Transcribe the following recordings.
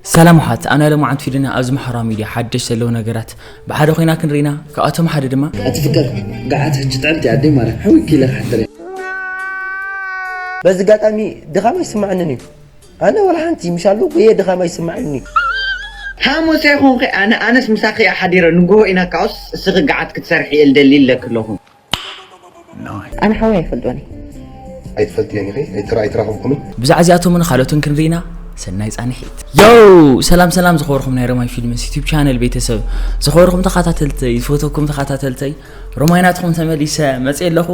ሰላም ሓት ኣና ለማዓንት ፊልና ኣብዚ ማሕበራዊ ሚድያ ሓደሽ ዘለዉ ነገራት ብሓደ ኮይና ክንርኢና። ካብኣቶም ሓደ ድማ ኣቲ ፍቅር፣ ገዓት ሕጂ ጥዕምቲ ኣደይ ማርያም ሓዊ ኪለ ክሓተለ። በዚ ኣጋጣሚ ድኻም ኣይስማዓንን እዩ። ኣነ ዋላ ሓንቲ ምሻሉ ጉየ ድኻም ኣይስማዓንን እዩ። ሓሙስ ኣይኮንኺ ኣነ ኣነስ ምሳኺ እያ ሓዲረ ንግሆ ኢና ካኦስ እስኺ ገዓት ክትሰርሒ እየ ልደሊ ኢለኪ ኣለኹ። ኣነ ሓወይ ኣይፈልጦን እየ። ኣይትፈልጥዮን ኢኺ ኣይትራ ኣይትራኸብኩምን። ብዛዕባ እዚኣቶምን ካልኦትን ክንርኢና። ሰናይ ፃንሒት። ዮው ሰላም ሰላም ዝኸበርኩም ናይ ሮማይ ፊልምስ ዩቲብ ቻነል ቤተሰብ፣ ዝኸበርኩም ተኸታተልተይ፣ ዝፈተኩም ተኸታተልተይ፣ ሮማይ ናትኩም ተመሊሰ መፅእ ኣለኹ።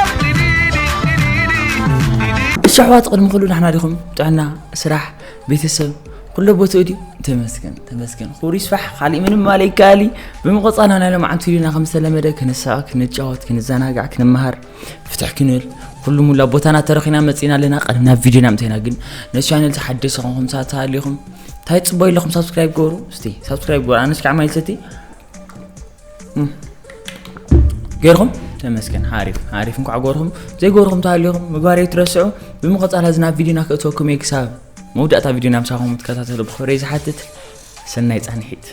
እሺ ኣሕዋት፣ ቅድሚ ኩሉ ናሕና ዲኹም? ጥዕና፣ ስራሕ፣ ቤተሰብ ኩሎ ቦትኡ ድዩ? ተመስገን ተመስገን፣ ክቡር ይስፋሕ። ካሊእ ምንም ማለ ይከኣል እዩ። ብምቕፃል ናይ ሎማዓንቲ ቪድዮና ከም ዝተለመደ ክንሳቕ፣ ክንጫወት፣ ክንዘናጋዕ፣ ክንመሃር፣ ፍትሕ ክንብል ኩሉ ሙላ ቦታና ተረኺና መፂና ኣለና። ቀድም ናብ ቪድዮና ምተይና ግን ነዚ ቻነል ሓደሽቲ ዝኾንኩም ሰባት ተሃሊኹም እንታይ ፅቦ ኢለኹም ሳብስክራይብ ገበሩ። እስቲ ሳብስክራይብ ገበሩ። ኣነስ ከዓ ማይ ሰቲ ገርኹም ተመስገን። ሓሪፍ ሓሪፍ እንኳዕ ገርኹም። ዘይገርኹም ተሃሊኹም ምግባር ኣይትረስዑ። ብምቕፃል እዚ ናብ ቪድዮና ክእትወኩም እየ። ክሳብ መውዳእታ ቪድዮና ምሳኹም ትከታተሉ ብኽብሪ ዝሓትት። ሰናይ ፃንሒት።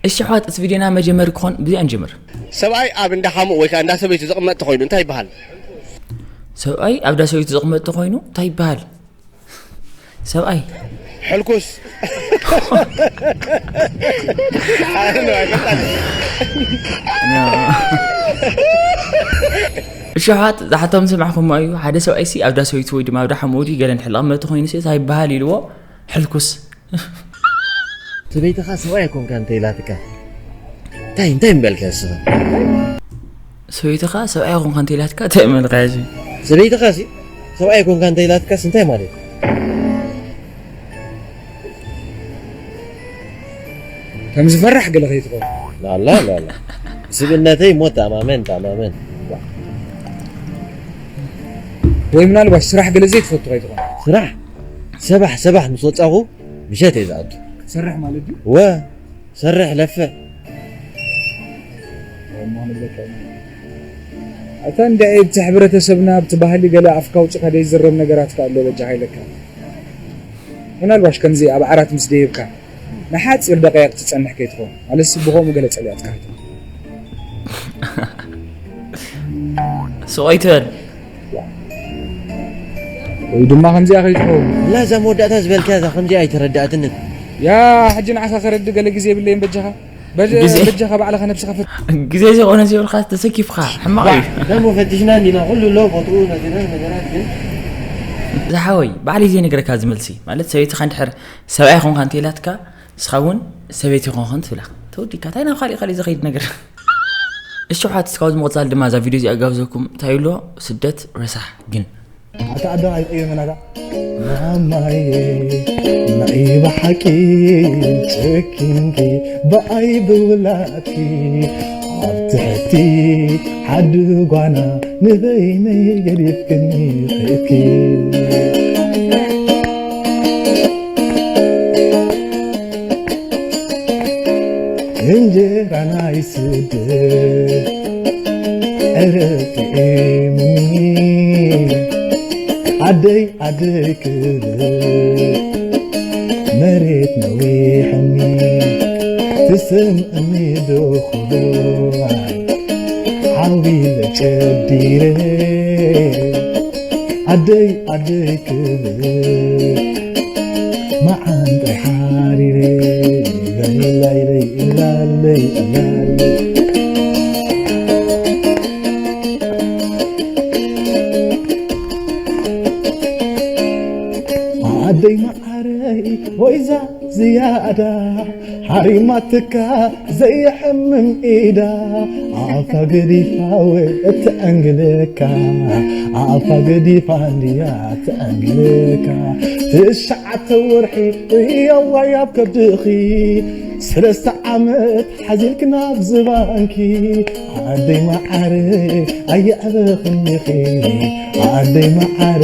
እሺ ኣሕዋት፣ እቲ ቪድዮና መጀመሪ ክኾን ብዚኣ ንጀምር። ሰብኣይ ኣብ እንዳ ሓሙኡ ወይ ከዓ እንዳ ሰበይቱ ዘቕመጥ ተኾይኑ እንታይ ይበሃል? ሰብኣይ ኣብ እንዳ ሰበይቱ ዘቕመጥ ተኾይኑ እንታይ ይበሃል? ሰብኣይ ሕልኩስ። እሺ ኣሕዋት፣ ዝሓቶም ዝሰማዕኹሞ እዩ። ሓደ ሰብኣይ ሲ ኣብ እንዳ ሰበይቱ ወይ ድማ ኣብ እንዳ ሓሙኡ ድዩ ገለ እንድሕር ዝቕመጥ ተኾይኑ ሲ እንታይ ይበሃል ኢልዎ? ሕልኩስ። ሰበይትኻ ሰብኣይ ኣይኮንካ እንተ ኢላትካ እንታይ እንታይ ምበልካ ንስኻ? ሰበይትኻ ሰብኣይ ኣይኮንካ እንተ ኢላትካ እንታይ መልካ እዚ? ሰበይትኻ ሲ ሰብኣይ ኣይኮንካ እንተ ኢላትካስ እንታይ ማለት እዩ? ከም ዝፈራሕ ገለ ከይትኸውን። ላላ ላላ ስብእነተይ ሞ ተኣማመን ተኣማመን። ወይ ምናልባሽ ስራሕ ገለ ዘይትፈቱ ከይትኾን። ስራሕ ሰባሕ ሰባሕ ምስ ወጻኹ ምሸት እየ ዝኣቱ። ክትሰርሕ ማለት ድዩ? ወ ሰርሕ ለፍዕ። እሞ ንብለካ ኢና። ኣታ እንድዒ ኣብቲ ሕብረተሰብና ኣብቲ ባህሊ ገለ ኣፍካ ኣውጺኻ ዘይዝረብ ነገራት ከ ኣሎ በጃኻ ኢለካ። ምናልባሽ ከምዚ ኣብ ዓራት ምስ ደየብካ ንሓጺር ደቃይቕ ትጸንሕ ከይትኸውን። ማለትሲ ብኸምኡ ገለ ጸሊኣትካ ከይትኸውን። ስቕ ኣይትበል። ወይ ድማ ከምዚኣ ከይትኸውን። ላ እዛ መወዳእታ ዝበልካያ እዛ ከምዚኣ ኣይተረድኣትንን። ያ ሕጂ ንዓኻ ከረዲ ገለ ግዜ የብለይን በጃኻ። በጀ- ግዜ- በጃኻ ባዕልኻ ነብስኻ ፈት- ግዜ ዘይኮነ ዘይብልካ ተሰኪፍካ ሕማቕ እዩ። ደሞ ፈቲሽና እንዲና ኩሉ ኣሎ ቦትኡ ነዚና ነገራት ግን ዝሓወይ ባዕለይ ዘይነግረካ ዝመልሲ ማለት ሰበይትኻ እንድሕር ሰብኣይ ኾንካ እንተኢላትካ ንስኻ እውን ሰበይቲ ኾንኽን ትብላ ተወዲካ እንታይ ናብ ካሊእ ካሊእ ዝኸይድ ነገር። እሺ ሓት እስካብ ዝምቕፃል ድማ እዛ ቪድዮ እዚኣ ጋብዘኩም እንታይ ይብሎ ስደት ረሳሕ ግን ኣታ ኣደ ኣይቀየመናዳ ማማየ ናይ ብሓቂ ጨኪንኪ ብኣይ ብውላድኪ ኣብ ትሕቲ ሓዲ ጓና ንበይነይ ገዲፍክኒ ኸድኪ እንጀራ ናይ ስደት ዕረ ጥዒሙኒ ዓደይ ዓደይ ክብል መሬት ነዊሑኒ ትስምዕኒ ዶ ክብሉዋይ ሓዊለ ጨዲረ ዓደይ ዓደይ ክብል መዓንጣይ ሓሪረ ላይላይለይ እላለይ እላለይ ዓደይ መዓረይ ወይዛ ዝያዳ ሓሪማትካ ዘየሕምም ኢዳ ኣፋ ገዲፋ ወይ እትዕንግለካ ኣፋ ገዲፋ እንድያ እትዕንግለካ ትሽዓተ ወርሒ እየዋይ ኣብ ከብድኺ ሰለስተ ዓመት ሓዚልክ ናብ ዝባንኪ ዓደይ መዓረ ኣየዕበኽኒኺ ዓደይ መዓረ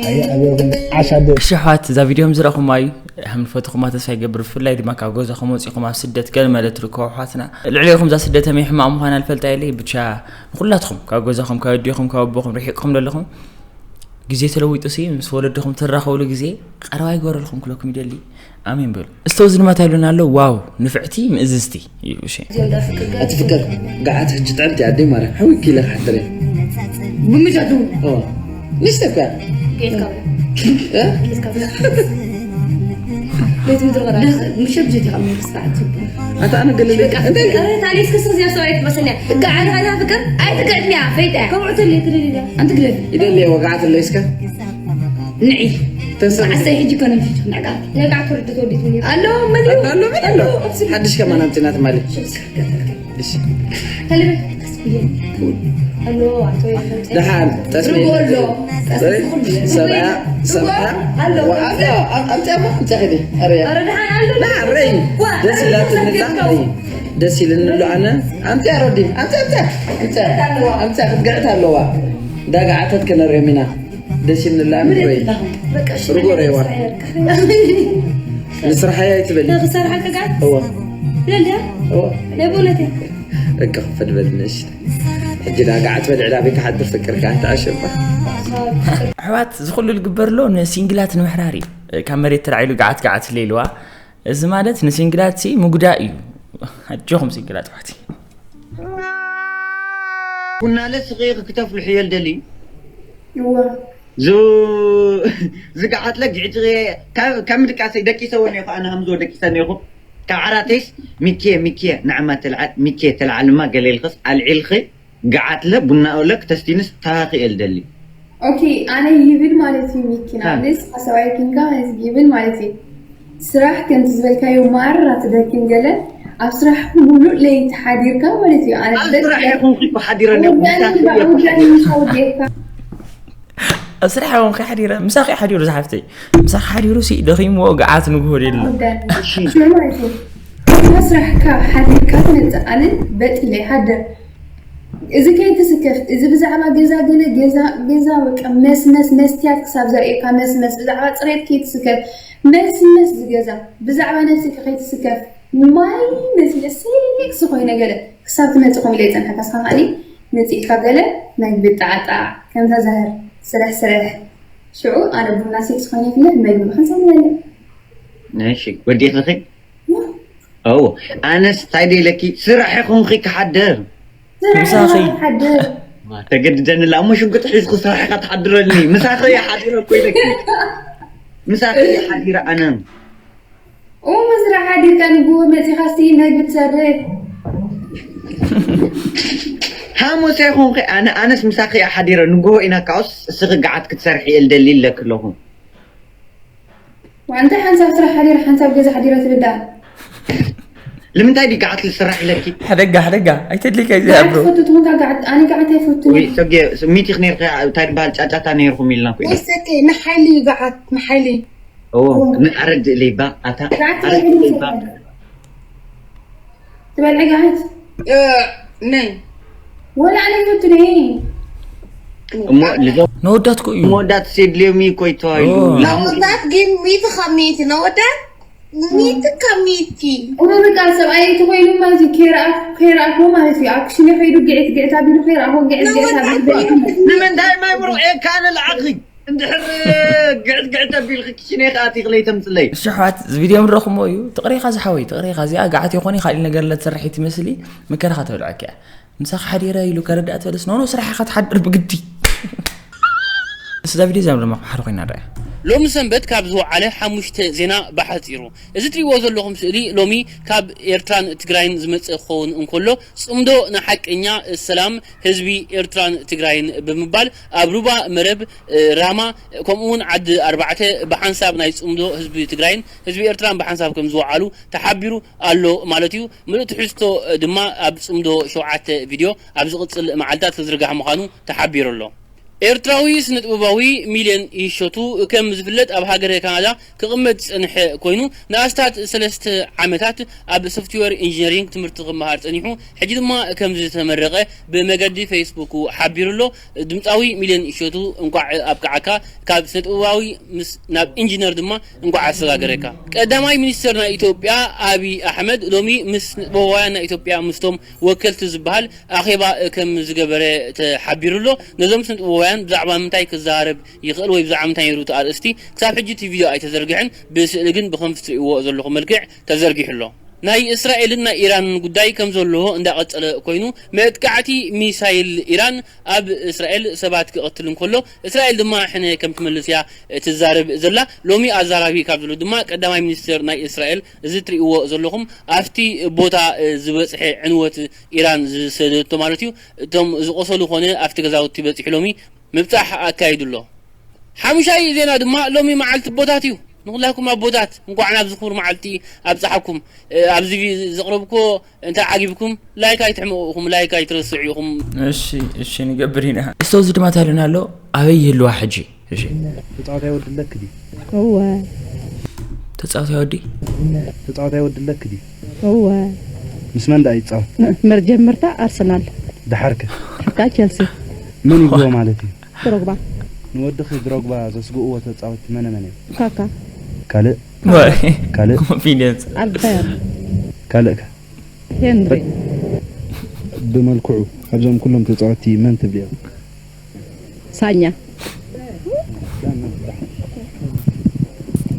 ኣየዕበኽኒ ዓሻደ እሺ ኣሕዋት እዛ ቪድዮ ምዝረኹማ እዩ። ከም ዝፈትኹማ ተስፋ ይገብር። ብፍላይ ድማ ካብ ገዛኹም ወፂኹም ኣብ ስደት ገለ መለ ትርከቡ ኣሕዋትና ልዕሌኹም እዛ ስደት ከመይ ሕማቕ ምዃና ልፈልጣ የለይ። ብቻ ንኹላትኹም ካብ ገዛኹም ካብ ኣዲኹም ካብ ኣቦኹም ርሒቕኩም ዘለኹም ግዜ ተለዊጡ ሲ ምስ ወለድኹም ትራኸብሉ ግዜ ቀረባ ይገበረልኩም ክለኩም ይደሊ። ኣሜን በሉ። እስተ እዚ ድማ ታይሉና ኣሎ። ዋው ንፍዕቲ ምእዝዝቲ እዩ። እሺ። ኣቲ ፍቅር ጋዓት ሕጂ ጥዕምቲ ኣደይ ማርያም ሓዊ ኪለ ክሓተረ ብምጃቱ ንስተካ ምሸት ጀቲ ካብ መንግስቲ ዓዲ ኣታ ኣነ ገለ እንታይ ታሪክ ክስዚ ያሰው ኣይትመስልያ ጋዓት ጋዓት ፍቅር ኣይትገጥሚያ ፈይታ ከምዑት ለይ ትልልያ ኣንቲ ግለል ይደል ወጋዓት ለይስከ ንዒ ተንሳ ዓሰይ ሕጂ ኮነ ንዕጋ ነጋ ትርድት ወዲት ኣሎ መን ኣሎ መን ኣሎ ሓድሽ ከማን ኣምፅና ትማሊ ደሓን ጠስሚ ሰብኣ ሰብኣ ኣምፅያማ ኣምፅያ ኸዲ ኣረያ ደሓን ረይ ደስ ኢላትኒ ደስ ኢልኒ ኣሎ ኣነ ኣምፅያ ረዲ ኣምፅያ ኣምፅያ ኣምፅያ ኣምፅያ ክትግዕት ኣለዋ ዳጋ ዓተት ከነርእዮም ኢና ደስ ኢልኒ ኣሎ ኣነ ረይ ርጎ ረይዋ ንስራሓያ ኣይትበል ክሰርሓ ከጋት እዋ ለልያ እዋ ናይ በእውነት እቅፍ ፈድበል ንእሽ ሕጂ ዳ ጋዓት በልዕዳ ቤት ሓድር ፍቅርካ ኣይተዓሸባ ኣሕዋት ዝኩሉ ዝግበር ኣሎ ንሲንግላት ንምሕራር እዩ ካብ መሬት ተላዒሉ ጋዓት ጋዓት ለይልዋ እዚ ማለት ንሲንግላት ሲ ምጉዳእ እዩ ኣጆኹም ሲንግላት ኣሕዋት ቡናለ ስኺ ክክተፍልሑ እየ ልደሊ እዋ ዝግዓት ለግዒት ካብ ምድቃሰይ ደቂሰ ወኒኹ ኣነ ሃምዝዎ ደቂሰ ኒኹ ካብ ዓራተይስ ሚኬ ሚኬ ንዓማ ተልዓል ሚኬ ተልዓልማ ገሌልክስ ኣልዒልኺ ግዓትለ ቡናኦለ ክተስቲንስ ተሃኺ እየ ልደሊ ኦኬ ኣነ ይብል ማለት እዩ ሚኪ ንኣብነት ሓሳባይ ኪንካ ይብል ማለት እዩ ስራሕ ከምቲ ዝበልካዮ ማራ ትደክም ገለ ኣብ ስራሕ ሙሉእ ለይቲ ሓዲርካ ማለት እዩ ኣነ ኣብ ስራሕ ይኹንኩ እኮ ሓዲረ ኣለኹ ምሳኺ እየ እኮ ሓዲረ ኣብ ስራሕ ይኹንኩ ሓዲረ ምሳኺ ሓዲሩ ዝሓፍተይ ምሳኺ ሓዲሩ ሲ ደኺምዎ ገዓት ንግሆ ደለ ሽዑ ማለት እዩ ካብ ስራሕ ካብ ሓዲርካ ትመፅእ ኣነ በጢለ ይሓድር እዚ ከይትስከፍ እዚ ብዛዕባ ገዛ ገለ ገዛ ገዛ በቃ መስመስ መስትያት ክሳብ ዘርእየካ መስመስ ብዛዕባ ፅሬት ከይትስከፍ መስመስ ዝገዛ ብዛዕባ ነብስካ ከይትስከፍ ማይ መሲለ ሴክሲ ኮይነ ገለ ክሳብ ትመፅእ ከምኡ ኢለ ይፀንሐካ እስካ ከዓኒ መፂእካ ገለ መግቢ ጣዕጣዕ ከምታ ዛህር ስርሕ ስርሕ ሽዑ ኣነ ቡና ሴክሲ ኮይነ ይፍለሕ መግቢ ብሓንሳብ ይበልዕ እሺ ወዲእኺ ኸ እዎ ኣነስ ታይ ደይለኪ ስራሕ ይኹንኺ ክሓደር ምሳኺ ተገድደንላ እሞ ሽጉጥ ሒዝኺ ስራሕ ኢኻ ትሓድረልኒ ምሳኺ እየ ሓዲረ እኮ ኢለኪ ምሳኺ እየ ሓዲረ ኣነ እሞ ስራሕ ሓዲርካ ንግሆ መፂኻ እስቲ መግቢ ትሰርሕ ሓሙስ ኣይኹንኺ ኣነ ኣነስ ምሳኺ እየ ሓዲረ ንግሆ ኢና ካኦስ እስኺ ገዓት ክትሰርሒ እየ ልደሊ ኢለኪ ኣለኹ ዋንታ ሓንሳብ ስራሕ ሓዲር ሓንሳብ ገዛ ሓዲረ ትብል ደኣ ንምንታይ ዲ ገዓት ልስራሕ ኢለኪ ሓደጋ ሓደጋ ኣይተድልይ ከዚ ኣብሮ ትፈቱ ትኾንካ ገዓት ኣነ ገዓት ኣይፈቱ ወይ ሰጌ ሚቲኽ ነርካ እንታይ ድበሃል ጫጫታ ነርኩም ኢልና ኮ ወሰከ ንሓይሊ እዩ ገዓት ንሓይሊ እዎ ንኣረድእ ለይባ ኣታ ኣረድእ ለይባ ትበልዒ ገዓት ነይ ወላ ኣነ ይፈቱ ነይ እሞ ልዞም ነወዳት ኮ እዩ መወዳት ሴድልዮም እዩ ኮ ይተዋይሉ ነወዳት ግን ሚቲ ካብ ሚቲ ነወዳት ሚቲ ካብ ሚቲ እሞ በቃ ሰብኣይ ተኮይኑ ማለት እዩ ከይረኣኩ ከይረኣኩ ማለት እዩ ኣብ ክሽነ ከይዱ ግዕት ግዕት ኣቢሉ ከይረኣኩ ግዕት ግዕት ኣቢሉ ንምንታይ ማይ ምርቕ እየ ካነ ለዓኺ እንድሕር ግዕት ግዕት ኣቢልኺ ክሽነ ከኣቲ ክለይ ተምፅለይ እሺ ኣሕዋት እዚ ቪድዮ ንረኽሞ እዩ ትቕሬኻ ዝሓወይ ትቕሬኻ እዚኣ ገዓት ይኾነ ካልእ ነገር ለትሰርሕ ትመስሊ መከራኻ ተብልዐኪ እያ ምሳኻ ሓዲረ ኢሉ ከረዳእ ተበለስ ኖኖ ስራሕ ኢኻ ትሓድር ብግዲ ስዛ ቪድዮ ዘም ድማ ሓደ ኮይና ዳያ ሎሚ ሰንበት ካብ ዝወዓለ ሓሙሽተ ዜና ብሓፂሩ እዚ ትሪእዎ ዘለኹም ስእሊ ሎሚ ካብ ኤርትራን ትግራይን ዝመፅእ ክኸውን እንከሎ ፅምዶ ንሓቀኛ ሰላም ህዝቢ ኤርትራን ትግራይን ብምባል ኣብ ሩባ መረብ ራማ ከምኡ እውን ዓዲ ኣርባዕተ ብሓንሳብ ናይ ፅምዶ ህዝቢ ትግራይን ህዝቢ ኤርትራን ብሓንሳብ ከም ዝወዓሉ ተሓቢሩ ኣሎ ማለት እዩ። ምሉእ ትሕዝቶ ድማ ኣብ ፅምዶ ሸውዓተ ቪድዮ ኣብ ዝቕፅል መዓልታት ክዝርጋሕ ምዃኑ ተሓቢሩ ኣሎ። ኤርትራዊ ስነጥበባዊ ሚልዮን ይሸቱ ከም ዝፍለጥ ኣብ ሃገረ ካናዳ ክቕመጥ ዝጸንሐ ኮይኑ ንኣስታት ሰለስተ ዓመታት ኣብ ሶፍትዌር ኢንጂነሪንግ ትምህርቲ ክመሃር ጸኒሑ ሕጂ ድማ ከም ዝተመረቐ ብመገዲ ፌስቡኩ ሓቢሩ ኣሎ። ድምጻዊ ሚልዮን ይሸቱ እንቋዕ ኣብቅዓካ ካብ ስነጥበባዊ ምስ ናብ ኢንጂነር ድማ እንቋዕ ኣሰጋገረካ። ቀዳማይ ሚኒስተር ናይ ኢትዮጵያ ኣብይ ኣሕመድ ሎሚ ምስ ስነጥበባውያን ናይ ኢትዮጵያ ምስቶም ወከልቲ ዝበሃል ኣኼባ ከም ዝገበረ ተሓቢሩ ኣሎ። ነዞም ስነጥበባውያን ብዛዕባ ምንታይ ክዘራረብ ይኽእል ወይ ብዛዕባ ምንታይ ነይሩ እቲ ኣርእስቲ፣ ክሳብ ሕጂ እቲ ቪድዮ ኣይተዘርግሐን። ብስእሊ ግን ብኸምቲ ትርእይዎ ዘለኹም መልክዕ ተዘርጊሑ ኣሎ። ናይ እስራኤልን ናይ ኢራንን ጉዳይ ከም ዘሎ እንዳቐጸለ ኮይኑ፣ መጥቃዕቲ ሚሳይል ኢራን ኣብ እስራኤል ሰባት ክቐትል እንከሎ፣ እስራኤል ድማ ሕነ ከም ትመልስ እያ ትዛረብ ዘላ። ሎሚ ኣዛራቢ ካብ ዘሎ ድማ ቀዳማይ ሚኒስትር ናይ እስራኤል፣ እዚ ትርእይዎ ዘለኹም ኣብቲ ቦታ፣ እ፣ ዝበጽሐ ዕንወት ኢራን ዝሰደቶ ማለት እዩ። እቶም ዝቆሰሉ ኮነ ኣብቲ ገዛውቲ በጺሑ ሎሚ ምብጻሕ ኣካይዱ ኣሎ። ሓሙሻይ ዜና ድማ ሎሚ መዓልቲ ኣቦታት እዩ። ንኹላኩም ኣቦታት እንኳዕ ናብ ዝኽቡር መዓልቲ ኣብጽሓኩም። እ፣ ኣብዚ ቪ-፣ ዘቕረብኩዎ እንተ ዓጊብኩም ላይክ ኣይትሕመቑ ኢኹም፣ ላይክ ኣይትረስዑ ኢኹም። እሺ፣ እሺ፣ ንገብር ኢና። እስቶ፣ እዚ ድማ እንታይ ኢሉና ኣሎ? ኣበይ ይህልዋ ሕጂ? እሺ። ተጻዋታይ ወዲ ኣለኪ ድዩ? እወ። ተጻዋታይ ወዲ? ተጻዋታይ ወዲ ኣለኪ ድዩ? እወ። ምስ መን ደኣ ይጻወት? መ-፣ መጀመርታ ኣርሰናል። ደሓርከ? ደሓርካ ቸልሲ። መን ይብልዎ ማለት እዩ? ድሮግባ። ንወድኺ ድሮግባ ዘስግእዎ ተጻወትቲ መነ መን እዮም? ካካ። ካልእ? ወይ። ካልእ? ኮንፊደንስ። ኣልባየር። ካልእ ከ? ሄንሪ። ብመልክዑ ካብዞም ኩሎም ተጻወትቲ መን ትብልዮ? ሳኛ።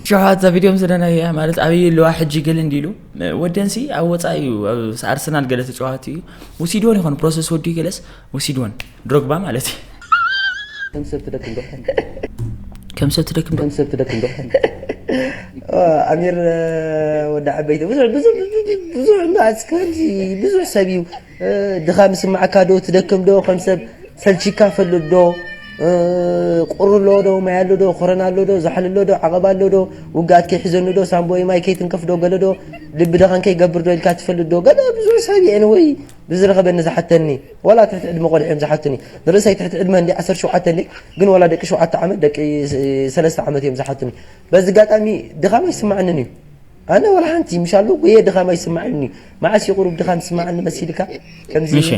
ሸውዓተ ቪድዮ ምስ ደናያ ማለት ኣበይ ኣለዋ ሕጂ ገለ እንዲሉ ወደንሲ ኣብ ወጻኢ እዩ፣ ኣብ ኣርሰናል ገለ ተጻዋቲ እዩ። ወሲድዎን ይኾን ፕሮሰስ ወዲ ገለስ ወሲድዎን ድሮግባ ማለት እዩ። ከም ሰብ ትደክም ዶ? ከም ሰብ ትደክም ዶ? ከም ሰብ ትደክም ዶ? ኦ፣ ኣሚር፣ ወዲ ዓበይቲ ብዙሕ፣ ብዙሕ፣ ብዙሕ፣ ብዙሕ መዓት ከምዚ ብዙሕ ሰብ እዩ። ድኻም ይስማዓካ ዶ? ትደክም ዶ? ከም ሰብ ሰልቺካ ፈልጥ ዶ? ቁሪ ኣሎ ዶ? ማይ ኣሎ ዶ? ኮረና ኣሎ ዶ? ዛሕሊ ኣሎ ዶ? ዓቐብ ኣሎ ዶ? ውግኣት ከይሕዘኒ ዶ? ሳምቦይ ማይ ከይትንከፍ ዶ? ገለ ዶ? ልቢ ደኸን ከይገብር ዶ ኢልካ ትፈልጥ ዶ? ገለ ብዙሕ ሰብ እዩ። ኤኒወይ፣ ብዝረኸበኒ ዝሓተኒ፣ ዋላ ትሕቲ ዕድመ ቆልዑ እዮም ዝሓቱኒ። ንርእሰይ ትሕቲ ዕድመ እንዲ ዓሰርተ ሸውዓተ እንዲ፣ ግን ዋላ ደቂ ሸውዓተ ዓመት፣ ደቂ ሰለስተ ዓመት እዮም ዝሓቱኒ። በዚ ኣጋጣሚ ድኻም ኣይስምዓንን እዩ። ኣነ ዋላ ሓንቲ፣ ምሻሉ፣ ጉየ ድኻም ኣይስምዓንን እዩ። መዓስ እዩ ቁሩብ ድኻም ዝስምዓኒ መሲልካ? ከምዚ፣ እሺ።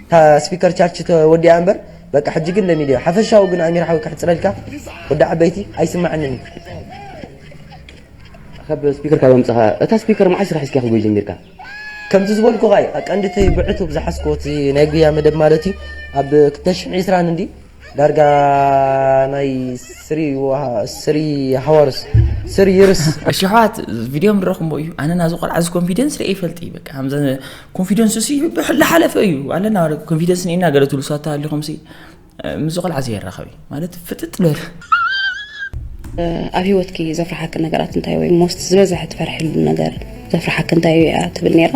እታ ስፒከር ቻርጅ ተወዲኣ እምበር፣ በቃ፣ ሕጂ ግን ለሚደዮ። ሓፈሻዊ ግን ኣሚር ሓዊ ክሕጽረልካ፣ ወዲ ዓበይቲ፣ ኣይስምዓንን እዩ። ካብ ስፒከር ካብ ኣምጻኻ፣ እታ ስፒከር መዓስ ኢኻ ሒዝካ ክትጎይ ጀሚርካ? ከምዚ ዝበልኩኻ እዩ፣ ኣቀንዲ እቲ ብዕቱብ ዝሓዝኩዎ እቲ ናይ ጉያ መደብ ማለት እዩ፣ ኣብ ክልተ ሽሕን ዕስራን እንዲ፣ ዳርጋ ናይ ስሪ ወሃ-፣ ስሪ ሃወርስ፣ ስሪ ይርስ። እሺ፣ ኣሕዋት፣ ቪድዮ ምድረኹም እዩ። ኣነ ናዚ ቆልዓ እዚ ኮንፊደንስ ርእየ ይፈልጥ እዩ። በቃ፣ ከምዚ ኮንፊደንስ እሱ ብሕላ ሓለፈ እዩ። ኣለና ኮንፊደንስ ኔና ገለ ትብሉ ሰባት ተሃሊኹም ሲ፣ እ፣ ምስ ቆልዓ ዘይራኸብ እዩ። ማለት ፍጥጥ በል። እ፣ ኣብ ህይወትኪ ዘፍርሓኪ ነገራት እንታይ ወይ ሞስት ዝበዝሐ ትፈርሕሉ ነገር ዘፍርሓኪ እንታይ እዩ እያ ትብል ነይራ።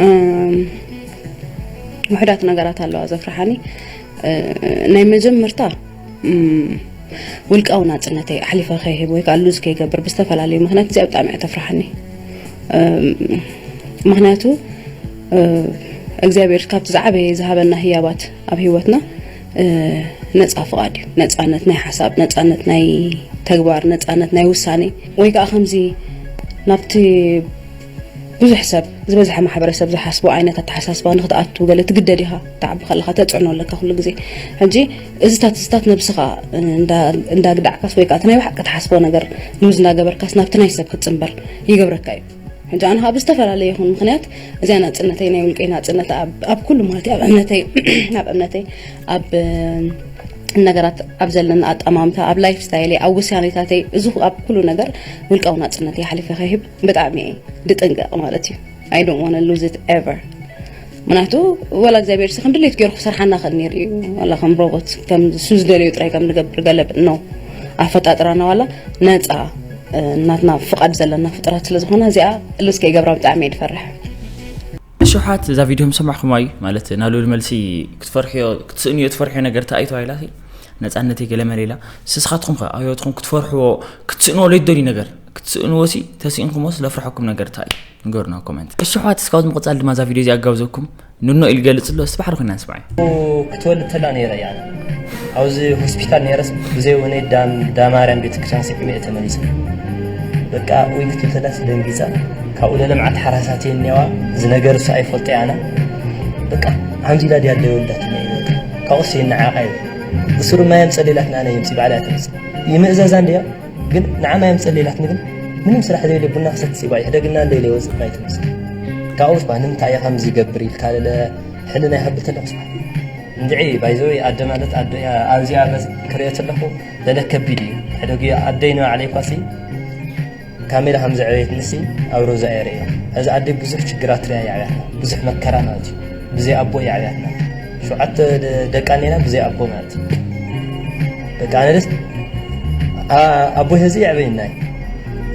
እም፣ ውሑዳት ነገራት ኣለዋ ዘፍርሓኒ። እ፣ ናይ መጀመርታ፣ እም፣ ውልቃዊ ናጽነተይ ኣሕሊፈ ከይህብ ወይ ከዓ ሉዝ ከይገብር ብዝተፈላለዩ ምኽንያት እዚኣ ብጣዕሚ እያ ተፍርሓኒ። እም፣ ምኽንያቱ፣ እ፣ እግዚኣብሔር ካብቲ ዝዓበየ ዝሃበና ህያባት ኣብ ህይወትና፣ እ፣ ነጻ ፍቓድ እዩ። ነጻነት ናይ ሓሳብ፣ ነጻነት ናይ ተግባር፣ ነጻነት ናይ ውሳኔ፣ ወይ ከዓ ከምዚ ናብቲ ብዙሕ ሰብ፣ ዝበዝሐ ማሕበረሰብ ዝሓስቦ ዓይነት ኣተሓሳስባ ንክትኣቱ ገለ ትግደድ ኢኻ። ትዓቢ ከለኻ ተጽዕኖ ኣለካ ኩሉ ግዜ። ሕጂ እዚታት፣ እዚታት ነብስኻ እንዳ-፣ እንዳግዳዕካስ ወይ ከዓ እቲ ናይ ብሓቂ ትሓስቦ ነገር ሉዝ እንዳገበርካስ ናብቲ ናይ ሰብ ክትጽንበር ይገብረካ እዩ። ሕጂ ኣነ ከዓ ብዝተፈላለየ ይኹን ምኽንያት እዚኣ ናጽነተይ፣ ናይ ውልቀይ ናጽነት ኣብ፣ ኣብ ኩሉ ማለት እዩ፣ ኣብ እምነተይ፣ ኣብ እምነተይ፣ ኣብ፣ እ፣ ነገራት ኣብ ዘለና ኣጠማምታ፣ ኣብ ላይፍ ስታይለይ፣ ኣብ ውሳኔታተይ፣ እዚ ኣብ ኩሉ ነገር ውልቃዊ ናጽነተይ ሓሊፈ ከይህብ ብጣዕሚ እየ ዝጥንቀቕ ማለት እዩ። I don't wanna lose it ever። ምክንያቱ ወላ እግዚኣብሔር ሲ ከም ድሌት ገይሩ ክሰርሓና ክእል ነይሩ እዩ። ዋላ ከም ሮቦት፣ ከም እሱ ዝደለዩ ጥራይ ከም ንገብር ገለብ ነው ኣፈጣጥራና። ዋላ ነፃ፣ እ፣ ናትና ፍቓድ ዘለና ፍጥራት ስለ ዝኾነ እዚኣ ሉዝ ከይገብራ ብጣዕሚ እየ ዝፈርሕ። እሺ፣ ኣሕዋት፣ እዛ ቪድዮ ምስ ሰማዕኹማ እዩ፣ ማለት፣ ናብ ልብል መልሲ ክትፈርሕዮ፣ ክትስእንዮ ትፈርሕዮ ነገር እንታይ እዩ ተባሂላ፣ ነፃነተይ ገለ መለ ኢላ። ንስኻትኩም ከ ኣብ ህይወትኩም ክትፈርሕዎ፣ ክትስእንዎ ዘይትደልዩ ነገር፣ ክትስእንዎ ሲ ተሲእንኩሞ ስለፍርሐኩም ነገር እንታይ እዩ? ንገሩና ኣብ ኮመንት። እሺ፣ ኣሕዋት፣ እስካብ ዝምቕጻል ድማ እዛ ቪድዮ እዚኣ ኣጋብዘኩም። ኑኖ ኢሉ ገልጽ ኣሎ፣ እስቲ ባሕሪ ኮይና ንስምዓዮ። ክትወልድ ተላ ነይረ እያ። ኣብዚ ሆስፒታል ነይረስ ብዘይ እውነ ዳ-፣ ዳ ማርያም ቤተክርስትያን ስዒመ እየ ተመሊሰ። በቃ፣ ወይ ክትብል ተላስ ደንጊጻ፣ ካብኡ ለለምዓት ሓራሳት እየን እኒዋ፣ እዚ ነገር እሱ ኣይፈልጦ እየ ኣነ። በቃ፣ ሓምዚ ኢላ ድያ ኣደ የወልዳትና እዩ፣ በቃ። ካብኡስ እየ ንዓኻ እዩ። እሱ ድማ የምጸለይላትና ኣነ የምጺ ባዕላ እያ ተምጽእ። ይምእዘዛ እንድያ፣ ግን ንዓማ የምጸለይላትኒ ግን ምንም ስራሕ ዘይብለ ቡና ክሰቲ ጽባ ይሕደግና እንደ ኢለ ይወጽእ ማይ ትመስል። ካብኡስ ባ ንምንታይ እየ ከምዚ ይገብር ኢልካ ለለ ሕልና ይኸብል ተለኹስ ባ። እንድዒ ባይዘወይ ኣደ ማለት ኣደ እያ። ኣብዚኣ በዚ ክሪኦ ዘለኹ ለለ ከቢድ እዩ። ሕደጊ ኣደይ ንባዕለይ እኳሲ ካሜራ ከም ዘዕበየትንሲ ኣብ ሮዛ እየ ርእዮ። እዚ ኣደይ ብዙሕ ችግራት ሪኣ እያ ኣዕብያትና፣ ብዙሕ መከራ ማለት እዩ። ብዘይ ኣቦ እያ ኣዕብያትና። ሸውዓተ ደ- ደቃ ኔና ብዘይ ኣቦ ማለት እዩ። በቃ ኣነ ደስ ኣ- ኣቦይ ህዚ የዕበየና እዩ።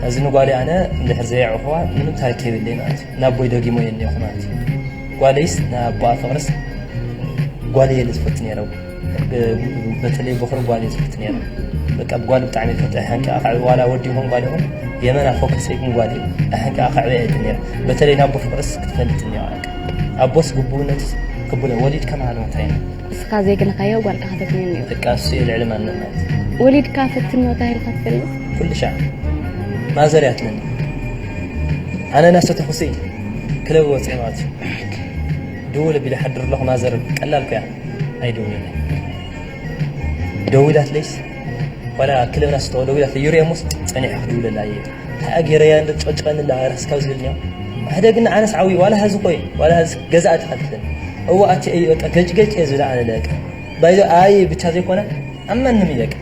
እዚ ንጓለይ ኣነ እንድሕር ዘየዕኹዋ ምንም ታሪክ የብለይ ማለት እዩ። ንኣቦይ ደጊሞ እየ እኒኦኹ ማለት እዩ። ጓለይስ ንኣቦኣ ፍቕርስ ጓል እየ ዝፈቱ ነይረ። በተለይ በኹሪ ጓል እየ ዝፈቱ ነይረ። በቃ ጓል ብጣዕሚ ፈተ ሓንቂ ኣኻዕ ዋላ ወዲ ይኹን ጓል ይኹን የመና ፎከስ ይኹን ጓል እዩ። ሓንቂ ኣኻዕ እየ ነይረ። በተለይ ናብ ፍቅርስ ክትፈልጥ እኒዋ ኣቦስ ግቡእነትስ ግቡእነ ወሊድ ከማን እንታይ ነው? እስኻ ዘይግንኻዮ ጓልካ ከተትንዮ እኒኦ በቃ እሱ እዩ ልዕሊ ማንነት። ወሊድካ ፈትንዮ ተባሂልካ ትፈልጥ? ኩሉ ሻዕ ማዘር ያትለኒ ኣነ ናሰተኹሲ ክለብ ወፅእ ማለት እዩ። ድውል ቢለ ሓድር ኣለኹ ማዘር ቀላል ኮያ ኣይደውልን። ደዊላትለይስ ዋላ ክለብ ናስተው ደዊላትለይ ዩርያ ሞስ ጸኒሐ ክድውለላ እየ። ታኣ ገይረያ እንደ ጨጨቀንላ ራስካ ዝብልኛ ሓደ ግን ኣነስ ዓዊ ዋላ ሀዚ ኮይ ዋላ ሀዚ ገዛ ኣትኸልትን እዋ ኣቲ እይ በቃ ገጭ ገጭ እየ ዝብላ ኣነ ለቀ ባይዞ ኣይ ብቻ ዘይኮነ ኣብ ማንም ይለቀ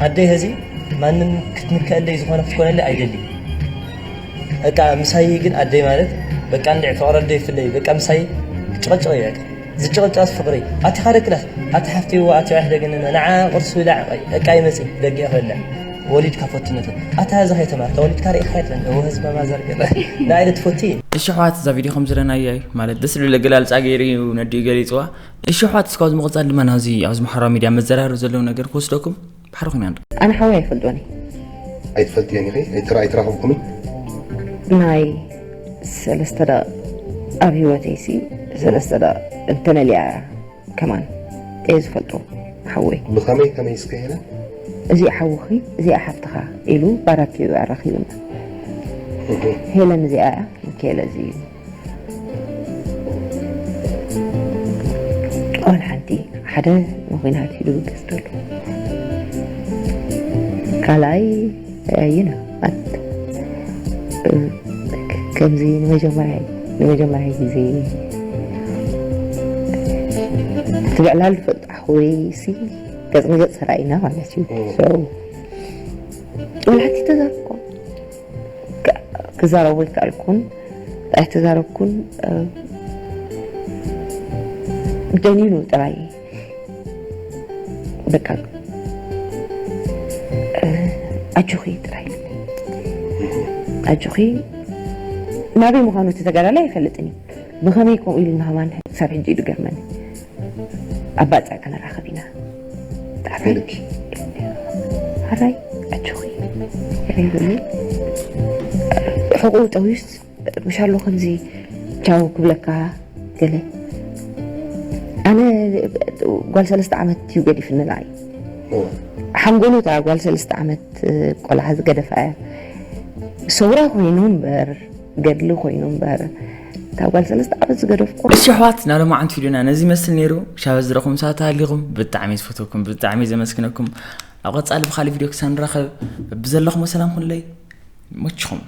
ኣደይ ሀዚ ማንም ክትንከአለይ ዝኾነ ክትኮነለይ ኣይደሊ በቃ ምሳይ ግን ኣደይ ማለት በቃ እንድዕ ፍቕሪ ኣደይ ፍለይ በቃ ምሳይ ጭቕጭቕ እየ በቃ ዝጭቕጭቕ ፍቕሪ ኣቲ ሓደ ክላስ ኣቲ ሓፍቲ ዋ ኣቲ ዋሕደ ግን ንዓ ቁርሲ ብላዕ በቃ ይመጽእ ደቂ ይኸልዕ ወሊድካ ፈትነቱ ኣታ እዚ ከይተማር ተወሊድካ ርኢኻ የለን እወ ህዝባ ማዘር ገለ ንዓይ ትፈቲ እሺ ኣሕዋት እዛ ቪድዮ ከም ዝረናያ እዩ ማለት ደስ ዝብል ኣገላልፃ ገይሩ እዩ ነዲኡ ገሊፅዋ። እሺ ኣሕዋት እስካብ ዝምቕፃል ድማ ናብዚ ኣብዚ ማሕበራዊ ሚድያ መዘራረብ ዘለዉ ነገር ክወስደኩም ባሕሪ ኮይና ንርኢ። ኣነ ሓወይ ኣይፈልጦን እዩ ኣይትፈልጥዮን ኢኺ ኣይትራ ኣይትራኸብኩምን ናይ ሰለስተ ደቂ ኣብ ህይወተይ ሲ ሰለስተ ደቂ እንተነሊያ እያ ከማን እየ ዝፈልጦ ሓወይ ብኸመይ ከመይ እስከ ሄለ እዚኣ ሓውኺ እዚኣ ሓፍትኻ ኢሉ ባራኪ ኣራኺቡና ሄለን እዚኣ እያ ሚካኤል እዚ እዩ ኦል ሓንቲ ሓደ ንኹናት ኢሉ ገዝተሉ ካልኣይ ይነ ከምዚ ንመጀመርያ ንመጀመርያ ግዜ እቲ ብዕላል ዝፈልጣ ወይ ሲ ገጽ ንገጽ ተራኢና ማለት እዩ ወላሓንቲ ተዛርኮ ክዛረቡ ኣይከኣልኩን ኣይተዛረብኩን ደኒኑ ጥራይ በቃ ኣጆኺ ጥራይ ኣጆኺ ናበይ ምዃኑ እቲ ተጋዳላይ ኣይፈልጥን እዩ ብኸመይ ከምኡ ኢሉ ንኸማን ክሳብ ሕጂ እዩ ዝገርመኒ ኣብ ባፅዕ ክንራኸብ ኢና ጣዕፈይ ኢልኪ ሓራይ ኣጆኺ ገለ ይብሉ ሕቁ ጠውዩስ ምሻሎ ከምዚ ቻው ክብለካ ገለ ኣነ ጓል ሰለስተ ዓመት እዩ ገዲፍኒ ንዓይ ሓንጎሎታ ጓል ሰለስተ ዓመት ቆልዓ ዝገደፋ እያ ሰውራ ኮይኑ እምበር ገድሊ ኮይኑ እምበር እታ ጓል ሰለስተ ዓመት ዝገደፍኩ እሺ ኣሕዋት ናብ ሎማዓንቲ ቪድዮና ነዚ ይመስል ነይሩ ሻበ ዝረኹም ሰባት ሃሊኹም ብጣዕሚ ዝፈተኩም ብጣዕሚ ዘመስግነኩም ኣብ ቀፃሊ ብካሊ ቪድዮ ክሳብ ንራኸብ ብዘለኹም ሰላም ኩንለይ መችኹም